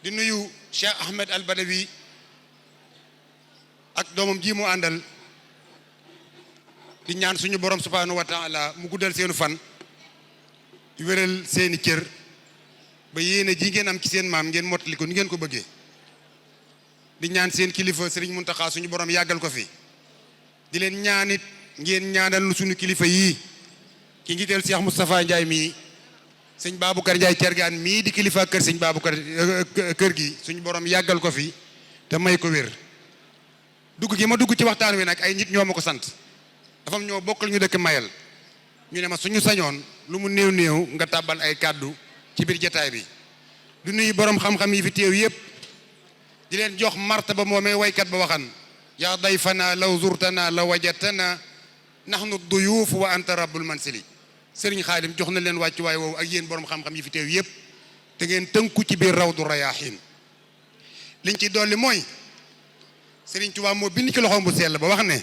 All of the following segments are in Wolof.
di nuyu Cheikh Ahmed Al Badawi ak doomam ji mu àndal di ñaan suñu borom subhanahu wa taala mu guddal seenu fan wéral seeni cër ba yéene ji ngeen am ci seen maam ngeen mottali ko ni ngeen ko bëggee di ñaan seen kilifa Serigne Mountakha suñu borom yàggal ko fi di leen ñaanit ngeen ñaanal lu suñu kilifa yii ki njiiteel Cheikh Moustapha Ndiaye mii sëñ Babacar Ndiaye Thiargan mii di kilifa kër sëñ Babacar kër gi suñu borom yàggal ko fi te may ko wér dugg gi ma dugg ci waxtaan wi nag ay nit ñoo ma ko sant dafa am ñoo bokkal ñu dëkk mayal ñu ne ma suñu sañoon lu mu néew néew nga tàbbal ay kàddu ci biir jataay bi du nuyu borom xam-xam yi fi teew yëpp di leen jox martaba moomee waykat ba waxan yaa dayfana law zurtana la wajatana nahnu duyuuf wa anta rabbul mansili sëriñ Xaadim jox na leen wàccu waay woowu ak yéen borom xam-xam yi fi teew yëpp te ngeen tënku ci biir rawdu Rayahin liñ ci dolli mooy sëriñ Tuubaa moo bind ci loxoom bu sell ba wax ne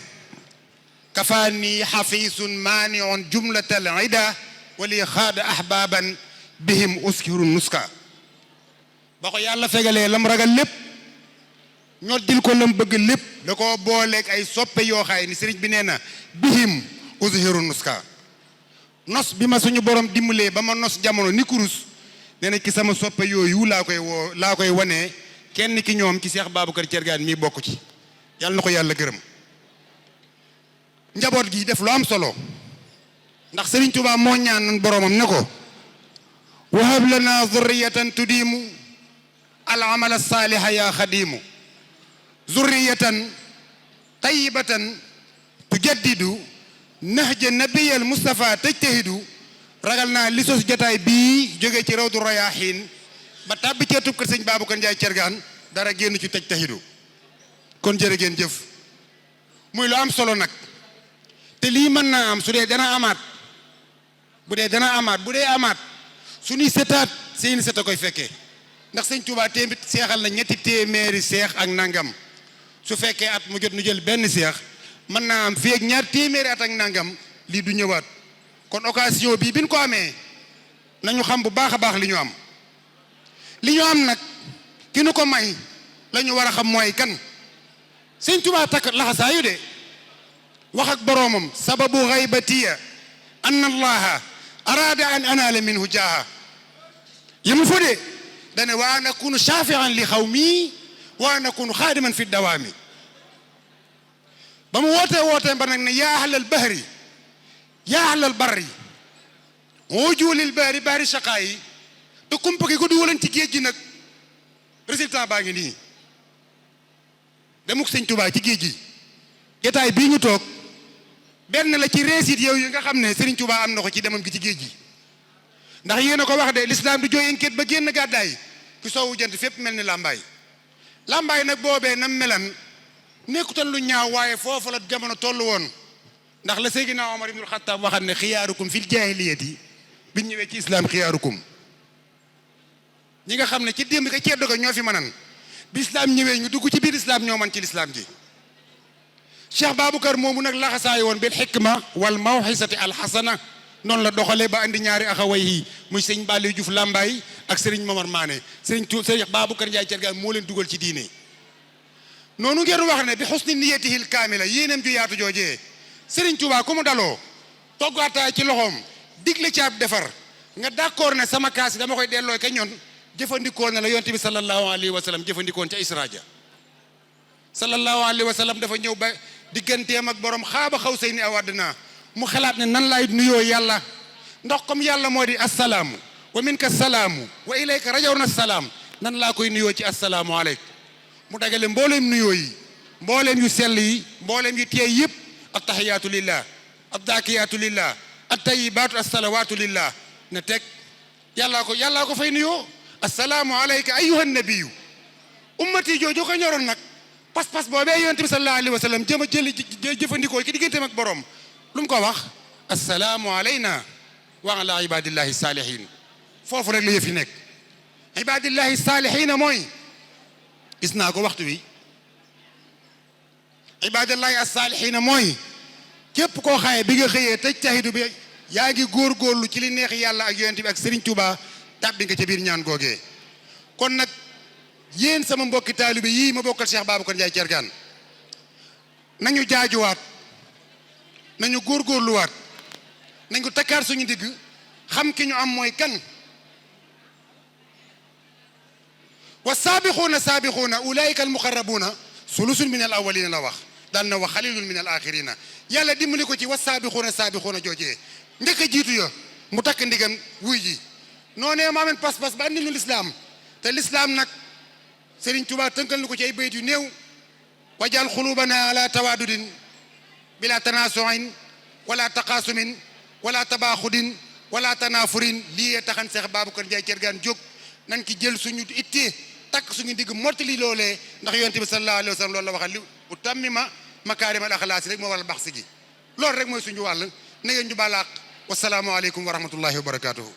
kafaani xafiisun maaniun jumlatal ida wali xaada ahbaban bihim uskiru nuska ba ko yàlla fegalee lam ragal lépp ñoddil ko lam bëgg lépp da ko booleeg ay soppe yoo xaay ni sëriñ bi nee na bihim uskiru nuska nos bi ma suñu borom dimbalee ba ma nos jamono ni kurus nee na ci sama soppe yooyu laa koy wanee kenn ki ñoom ci Cheikh Babacar Thiargan mii bokk ci yàlla na ko yàlla gërëm njaboot gi def lu am solo ndax Serigne Touba moo ñaan boromam ne ko wahab lana zurriyatan tudiimu al amal as-saaliha ya xadimu zurriyatan tayyibatan tujaddidu nahja nabiyal Mustafa tajtahidu ragal naa li sos jotaay bii jógee ci rawdu Rayahin ba tàbbi cee tub kër sëñ Babacar Ndiaye Thiargan dara génn ci tajtahidu kon jërë ngeen jëf muy lu am solo nag te lii mën naa am su dee dana amaat bu dee amaat suñuy setaat seeni set a koy fekkee ndax sëñ Touba tamit seexal na ñetti téeméeri seex ak nangam su fekkee at mu jot nu jël benn seex mën naa am fii ak ñaar téeméeri at ak nangam lii du ñëwaat kon occasion bii bi ñu ko amee nañu xam bu baax a baax li ñu am nag ki nu ko may la ñu war a xam mooy kan sëñ Touba takk laxasaayu de wax ak boroomam sababu gaybatiya an allaha arada an anala minhu jaaha yemu fa de dane wa an akunu shafian li xawmi wa an akunu xaadiman fi dawaami ba mu wootee ba nag ne yaa ahlal bahri yaa ahlal barri wujulil bahri shaqaa yi te kumpa gi ko duwalan ci géej gi nag résultat baa ngi nii demuk sëñ Touba ci géej gi jotaay bii ñu toog benn la ci réussite yow yi nga xam ne Serigne Touba am na ko ci demam gi ci géej gi ndax yéen a ko wax de l'islam du jooy enquête ba génn gàddaay ku soowu jant fépp mel ni làmbaay nag boobee nam melan nekkutoon lu ñaaw waaye foofu la jamono toll woon ndax la Seydina Omar ibnul Xattaab waxat ne xiyaarukum fil jaahiliyati biñ ñëwee ci islam xiyaarukum ñi nga xam ne ci démb ka ceddo ga ñoo fi mënan bi islam ñëwee ñu dugg ci biir islam ñoo man ci l'islam ji Cheikh Babacar moomu nag laxasaay woon bil xikma wal mawxisati alxasana noonu la doxalee ba andi ñaari axaway yi muy sëñ Baliou Diouf Lambaye ak Serigne Momar Mané Serigne Babacar Ndiaye Thiargan moo leen dugal ci diine noonu ngeen wax ne bi xusni niyatihil kaamila yéenam ju yaatu joojee Serigne Touba ku mu daloo toggaataay ci loxoom digle ci ab defar nga d'accord ne sama kaas yi dama koy delloo ke ñoon jëfandikoo na la yonte bi sallallahu alayhi wa sallam jëfandikoon ca Israja sallallahu alayhi wa sallam dafa ñëw ba digganteem ak borom xaaba xaw say ni aw àddina mu xalaat ne nan laay nuyoo yàlla ndax comme yàlla moo di assalaamu wa minka salaamu wa ilayka rajawna salaam nan laa koy nuyoo ci assalaamu aleykum mu dagale mbooleem nuyoo yi mbooleem yu sell yi mbooleem yu teey yëpp attahiyaatu lillah addaakiyaatu lillah attayibaatu assalawaatu lillah ne teg yàllaa ko fay nuyoo assalaamu aleyka ayyuhan nabiyu ummati jooju ko ñoroon nag pas-pas boobee yonent bi sallallahu alayhi wa sallam jëfandikoo ci digganteem ak borom lu mu ko wax assalaamu alayna wa ala ibadillahi saalihin foofu rek la yëf yi nekk ibadillahi saalihin mooy gis naa ko waxtu wi ibadillahi as-saalihin mooy képp koo xaye bi nga xëyee tëj tahidu bi yaa ngi góorgóorlu ci li neex yàlla ak yonent bi ak Serigne Touba tàbbi nga ca biir ñaan googee kon nag yéen sama mbokki taalibe yii ma bokkal Cheikh Babacar Ndiaye Thiargan nañu jaajuwaat nañu góorgóorluwaat nañu takkaat suñu digg xam ki ñu am mooy kan wa saabixuuna saabixuuna ulaayika al muqarrabuuna sulusun min al awwalina la wax daan na wax xalilun min al axirina yàlla dimbali ko ci wa saabixuuna saabixuuna joojee njëkk a jiitu ya mu takk ndigam wuy ji noonee ma ameen pas-pas ba andil nu lislaam te lislaam nag Serigne Touba tënkal nu ko ci ay bayt yu néew wajal xulubana ala tawaadudin bila tanaasuin wala taqaasumin wala tabaaxudin wala tanaafurin lii taxan Cheikh Babacar Ndiaye Thiargan jóg nan ki jël suñu ittee takk suñu digg mottali loolee ndax yonent bi sallallahu alayhi wa sallam loolu la waxal li utammima makaarimal axlaas rek moo waral baax si gi loolu rek mooy suñu wàll na ngeen ñu balaax wasalaamu aleykum wa rahmatullahi wa barakaatuhu